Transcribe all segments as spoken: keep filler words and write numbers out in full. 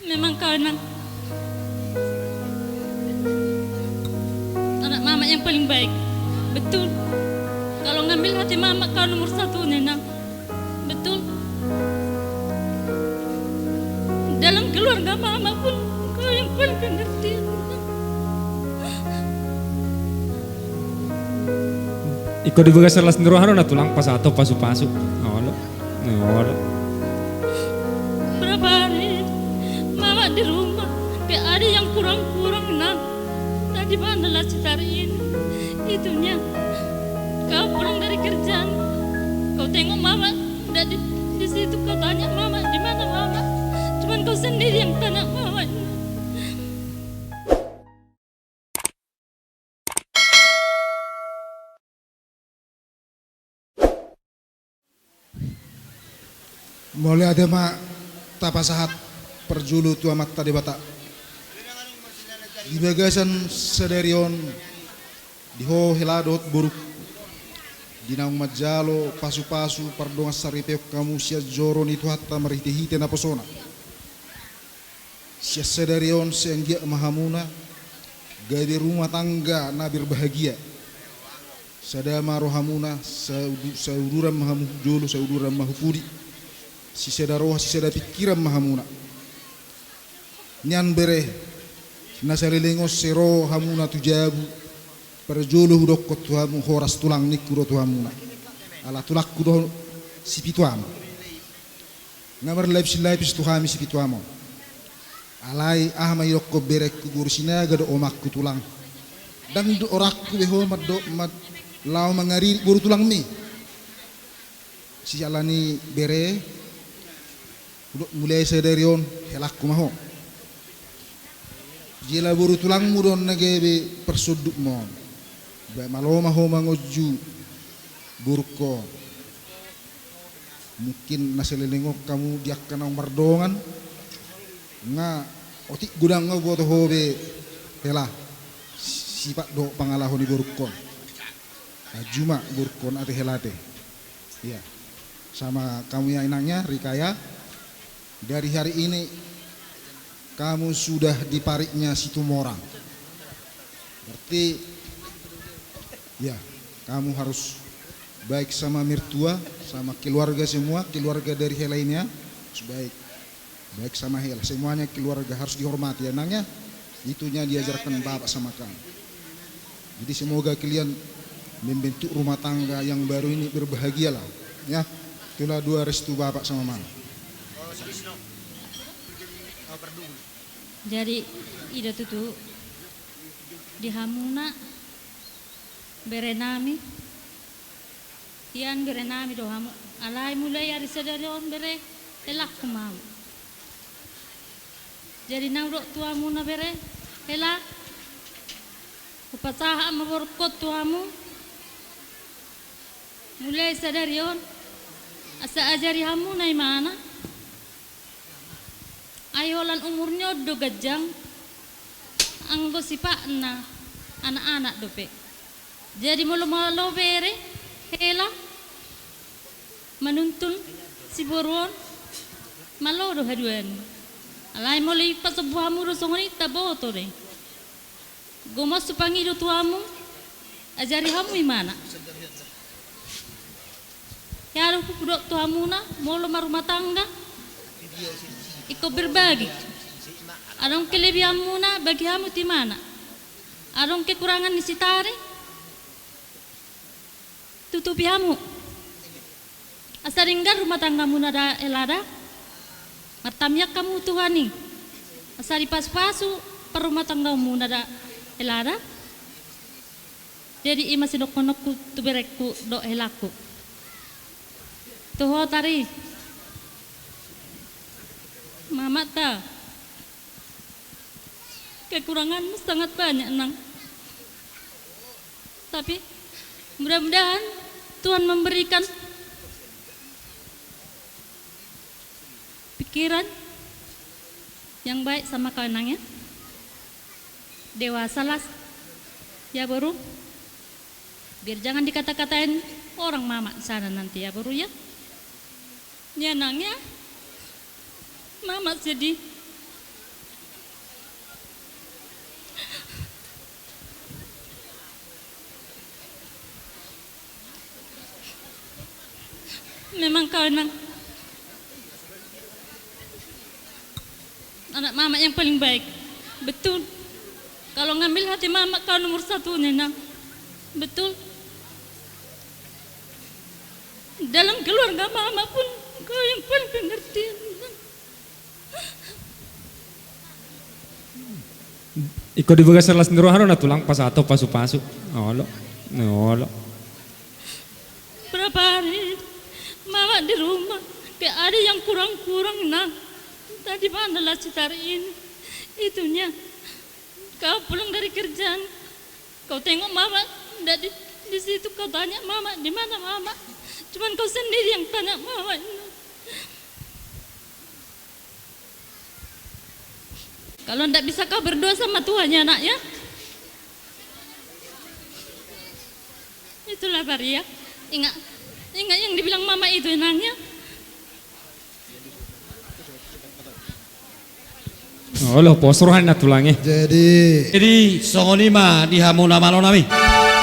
Memang kau, Nang, anak mama yang paling baik. Betul. Kalau ngambil hati mama, kau nomor satunya, Nang. Betul. Dalam keluarga mama pun kau yang paling pengertian, Nang. Ingkon di bagasan las ni roha do na tulang pasahathon pasupasu. Olo. Olo. Berapa hari mama di rumah, kayak ada yang kurang-kurang, Nang. Tadi mana lah si Tari ini? Itunya. Kau pulang dari kerjaan, kau tengok mama nggak di, di situ, kau tanya mama, "Di mana mama?" Cuman kau sendiri yang tanya mama. Mauliate ma tapasahat parjolo tu Amanta Debata. Di bagasan sadari on, di ho hela dohot borungku, di naung manjalo pasupasu pardongansaripeon hamu sian joro ni Tuhanta marhitehite naposona. Sian sadari on sai anggiat ma hamuna gabe rumah tangga na berbahagia. Sada ma rohamuna, saudu-, sauduran ma hamu hu jolo, sauduran ma hu pudi. Sisada roha, sisada pingkiran ma hamuna. Nian bere, na saleleng on sai ro hamuna tu jabu, parjolo hudokkon tu hamu, horas tulang ningku do tu hamuna. Ala tulangku do sipitu ama. Nga marlapis-lapis tu hami sipitu ama on. Alai aha ma idokkon berengku, boru Sinaga do omakku tulang. Ndang do orangku be ho mandok ma-, laho mangaririk boru tulangmi. Siala ni bere, hudok mulai sadari on helangku ma ho. Jala boru tulangmu do on na gabe parsondukmu on. Ba malo ma ho mangonju borungkon. Mungkin na saleleng on hamu di angka naung mardongan, nga otik godang nga huboto ho be hela sipat dohot pangalaho ni borungkon. Anju ma borungkon ate hela ate. Iya. Sama kamu ya, inangnya, Rika ya. Dari hari ini kamu sudah di paritnya Situmorang. Berarti, ya, kamu harus baik sama mertua, sama keluarga semua, keluarga dari hela ini ya, harus baik. Baik sama hela, semuanya keluarga harus dihormati ya, Nang ya. Itunya diajarkan bapak sama kamu. Jadi semoga kalian membentuk rumah tangga yang baru ini berbahagialah, ya. Itulah doa restu bapak sama mama. Jadi, i do tutu di hamuna, bere nami, Ian, bere nami do hamu. Alai mulai ari sadari on, bere, helangku ma hamu. Jadi na hudok tu hamuna, bere, hela, hupasahat ma borungkon tu hamu. Mulai sadari on, asa ajari hamuna imana. Ai holan umurna on do ganjang, anggo sipatna anak-anak dope. Jadi molo malo bere, hela, manuntun siboru on, malo do haduan. Alai molo ipasombu hamu do songon i, taboto do i. Gomos hupangido tu hamu, ajari hamu imana. Ia do hudok tu hamuna, molo marumah tangga, ingkon berbagi. Adong kelebihanmuna, bagi hamu tu imana. Adong kekurangan ni si Tari, tutupi hamu. Asa denggan rumah tanggamuna da, hela da. Martamiang hamu Tuhan i. Asa dipasupasu parrumah tanggamuna da, hela da. Jadi i ma sidohononku tu berengku dohot helangku. Tu ho, Tari. Mamanta. Kekuranganmu sangat banyak, Nang. Tapi, mudah-mudahan Tuhan memberikan pikiran yang baik sama kau, Nang, ya. Dewasalah, ya, Boru. Biar jangan dikata-katain orang mama di sana nanti, ya, Boru, ya. Ya, Nang, ya. Mama sedih. Memang kau, Nang, anak mama yang paling baik. Betul. Kalau ngambil hati mama, kau nomor satu, Nang. Betul. Dalam keluarga mama pun kau yang paling pengertian, Nang. Ingkon dibagas las ni roha do na tulang, pasahathon pasupasu. Olo. Olo. Berapa hari mama di rumah, kayak ada yang kurang-kurang, Nang. Tadi mana lah sekitar ini? Itunya. Kau pulang dari kerjaan, kau tengok mama ndak di, di situ, kau tanya mama, di mana mama? Cuman kau sendiri yang tanya mama, Nang. Kalau ndak bisa kau berdoa sama Tuhan ya, Nak, ya. Itulah Baria. Ingat, ingat yang dibilang mama itu, Nang, ya. Olo, pos roha ni na tulang i. Jadi, jadi songon i ma di hamu na malo nami.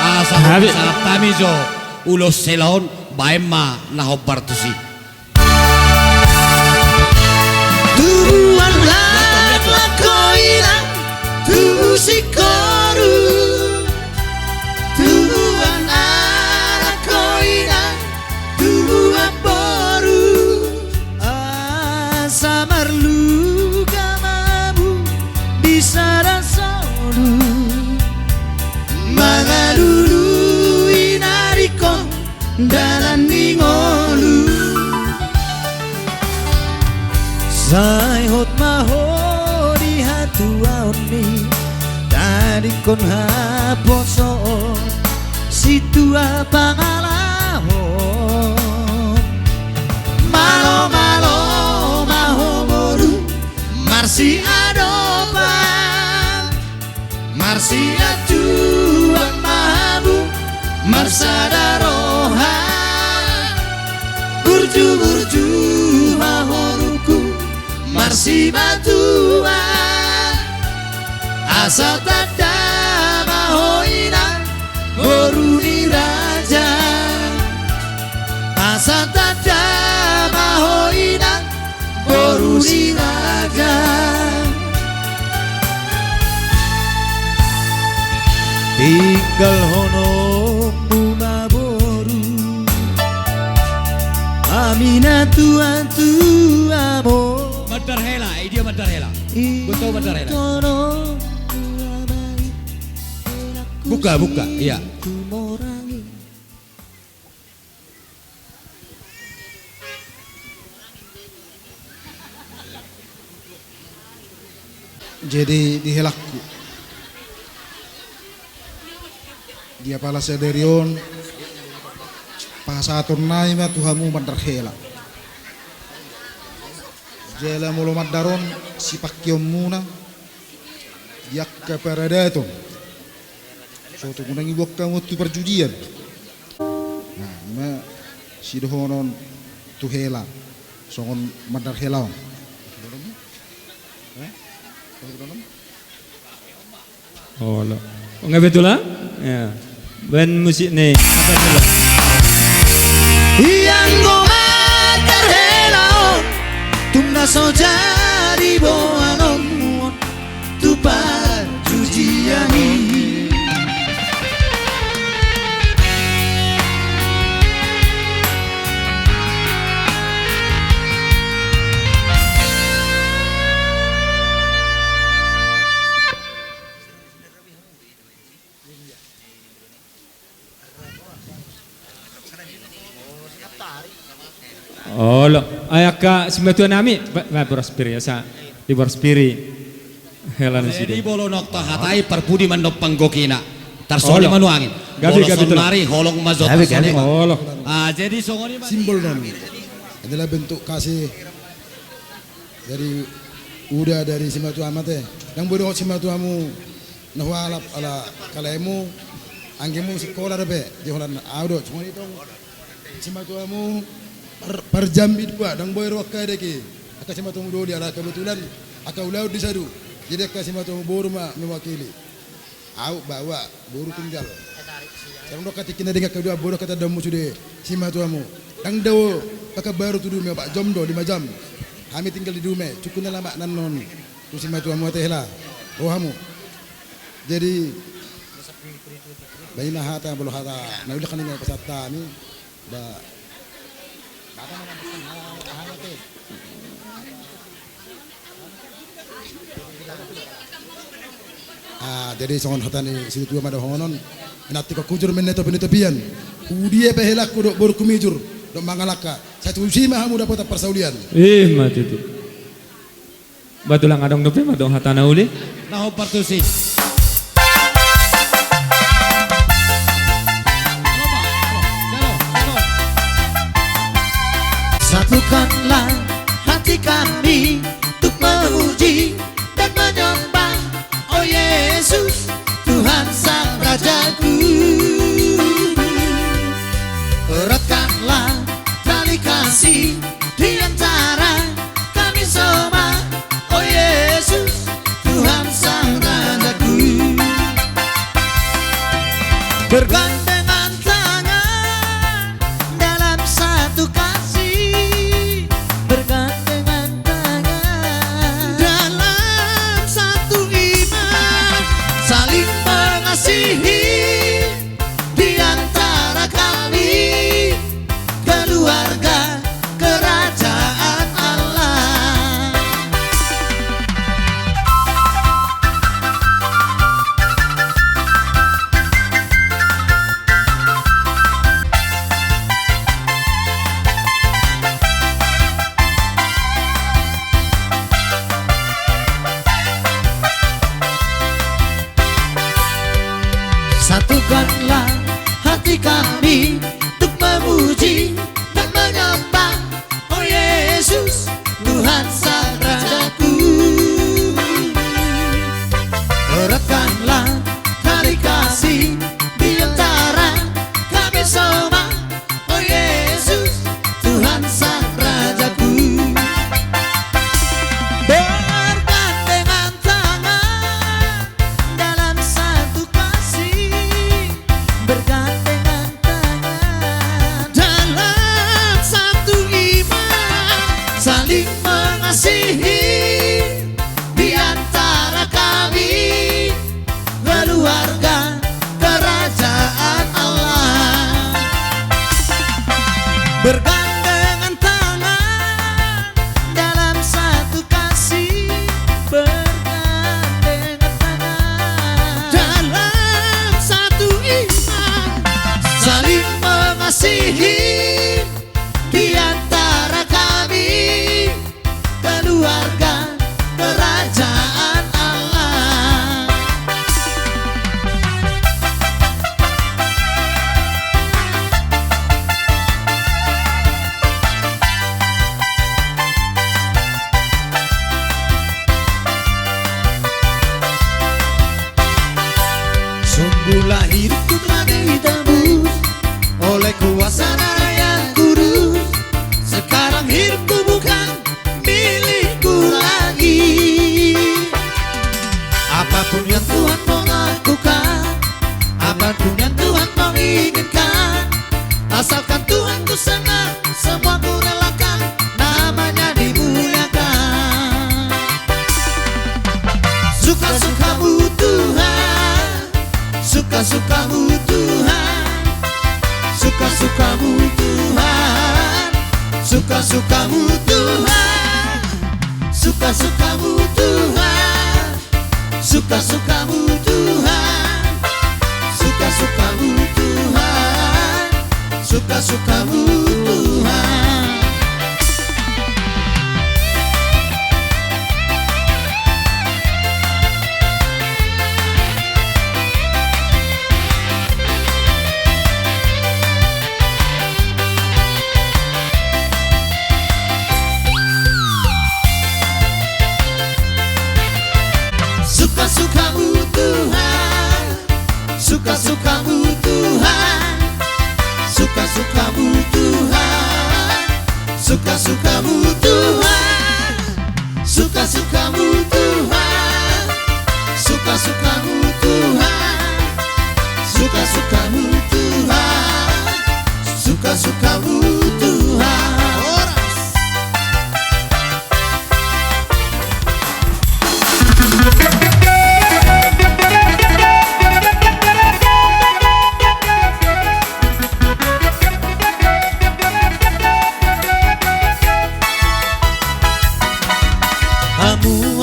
Asa hami jo ulos hela on, baen ma na hombar tusi. Tubuan laklak ho inang, tubu singkoru. Tubuan anak ho inang, tubuan boru. Asa marluga ma hamu di sada solu, mangalului na ringkot dalan ni ngolu. Sai hot ma ho di hatuaon ni, tadingkon haposoon, sintua pangalaho. Malo, malo ma ho boru, marsiadopan, marsiatuan ma hamu, marsada roha. Burju-burju ma ho rungku, marsibatuan. Asa tanda ma ho inang, boru ni raja. Asa tanda ma ho inang, boru ni raja. Tinggalhononmu ma boru, hami na tuatua. Mandar hela, i dia mandar hela. Betul, mandar hela. Buka, buka, iya. Jadi di helangku, di apala sadari on, pasahaton nami ma tu hamu mandar hela. Jala molo mandar on, sipangkeonmuna di angka paradaton. So tung unang diboan hamu tu parjujian. Nah, ima sidohonon tu hela songon mandar hela on. Olo. Nga betul, ha? Ya. Baen musik ni. Ianggo mandar hela on, tung na so jadi boanonmu on tu parjujian i. Olo, ai angka simatua nami, ba, ba, boras pir i, asa di boras pir i. Hela nasida. Jadi molo nang tahatai parpudi mandompang gokina. Tarsongon i ma nuaeng. Gabe, gabe, sonari holong ma jo tarsongon i ma. Olo. Ah, jadi songon i ma. Simbol nami adalah bentuk kasih dari uda dari simatua ma te. Ndang boi dohot simatuamu na hualap ala kalaemu, anggemu sikola dope di holan au do. Songon i tong simatuamu par, parjambi dua, ndang boi ro angka deki, angka simatuamu doli ala kebetulan angka ulaon di sadu. Jadi angka simatuamu boru ma mewakili. Au baoa, boru tinggal. Sai adong do angka tingki na denggan angka dua, boru angka tandaonmu sude simatuamu. Ndang dao Pekanbaru tu Dumai, opat jam do, lima jam. Hami tinggal di Dumai, cukup na lama annon. Tu simatua mu ate hela. Rohamu. Jadi, baen ma hata, molo hata na uli kan, pasahat hami. Ba. Ah, jadi songon hata ni situa ma dohonon. Nanti ko hujur mene topi ni topian. Udia pe helangku dohot borungku mijur dohot mangalangka. Sai tusi ma hamu dapotan parsaulian. Eh, ma tutu. Ba tulang adong dope ma tong hata na uli. Na hombar tusi. Satukanlah hati kami untuk memuji dan menyembah, oh Yesus, Tuhan Sang Rajaku. Eratkanlah tali kasih di antara kami semua, oh Yesus, Tuhan Sang Rajaku. Bergandengan tangan dalam satu kasih, bergandengan tangan dalam satu iman, saling mengasihi di antara kami, keluarga kerajaan Allah. Satukanlah hati kami untuk memuji dan menyembah, oh Yesus, Tuhan Sang Rajaku. Eratkanlah tali kasih di antara kami semua, oh Yesus, Tuhan Sang Rajaku. Bergandengan tangan dalam satu kasih, bergandengan tangan dalam satu iman, saling mengasihi di antara kami, keluarga kerajaan Allah. Bergandengan tangan dalam satu kasih, bergandengan tangan dalam satu iman, saling mengasihi di antara kami, keluarga kerajaan Allah. Sungguhlah hidupku telah ditebus oleh kuasa Darah Yang Kudus. Sekarang hidupku bukan milikku lagi. Apapun yang Tuhan mau lakukan, apapun yang Tuhan mau inginkan, asalkan Tuhan ku senang, semua ku relakan, nama-Nya dimuliakan. Suka-sukamu Tuhan, suka-sukamu Tuhan, suka-sukamu Tuhan, suka-sukamu Tuhan, suka-sukamu Tuhan, suka-sukamu Tuhan, suka-sukamu Tuhan, suka-sukamu Tuhan. Suka-sukamu Tuhan, suka-sukamu Tuhan, suka-sukamu Tuhan, suka-sukamu Tuhan, suka-sukamu Tuhan, suka-sukamu Tuhan, suka-sukamu Tuhan, suka-sukamu Tuhan. Amu